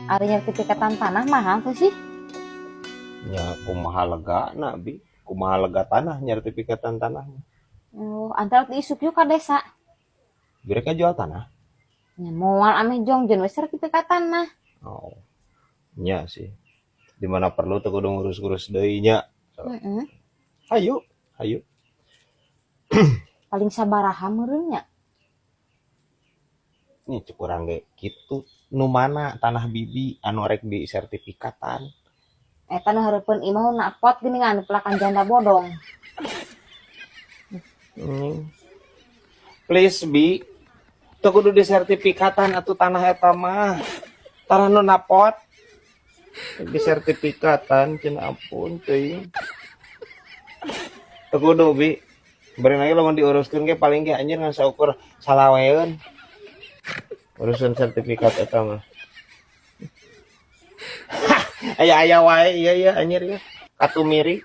Ari nyertifikatan tanah mahal tuh sih? Ya kumaha legana, Bi? Kumaha lega tanah nyertifikatan tanah? Oh, antara ti isuk yuk ka desa. Mereka jual tanah? Nya moal ameh jongjon we sertifikatan mah. Oh. Nya sih. Di mana perlu tuh kudu ngurus-ngurus deui nya. Heeh. Ayo, ayo. Paling sabaraha meureun nya? Nih cek urang ge kitu. Nu mana tanah Bibi anu rek di sertifikatan? Eta nu hareupeun imah nu pot geuningan pelakan janda bodong. Please, Bi. Teu kudu disertifikatan atuh tanah eta mah. Tanah nu napot. Disertifikatan cenah, ampun teuing. Teu kudu, Bi. Bari lagi lamun diuruskeun ge paling ge anjir ngan saukur salaweun. Urusan sertifikat eta mah. Aya aya wae, iya iya anjir ya. Katumiri.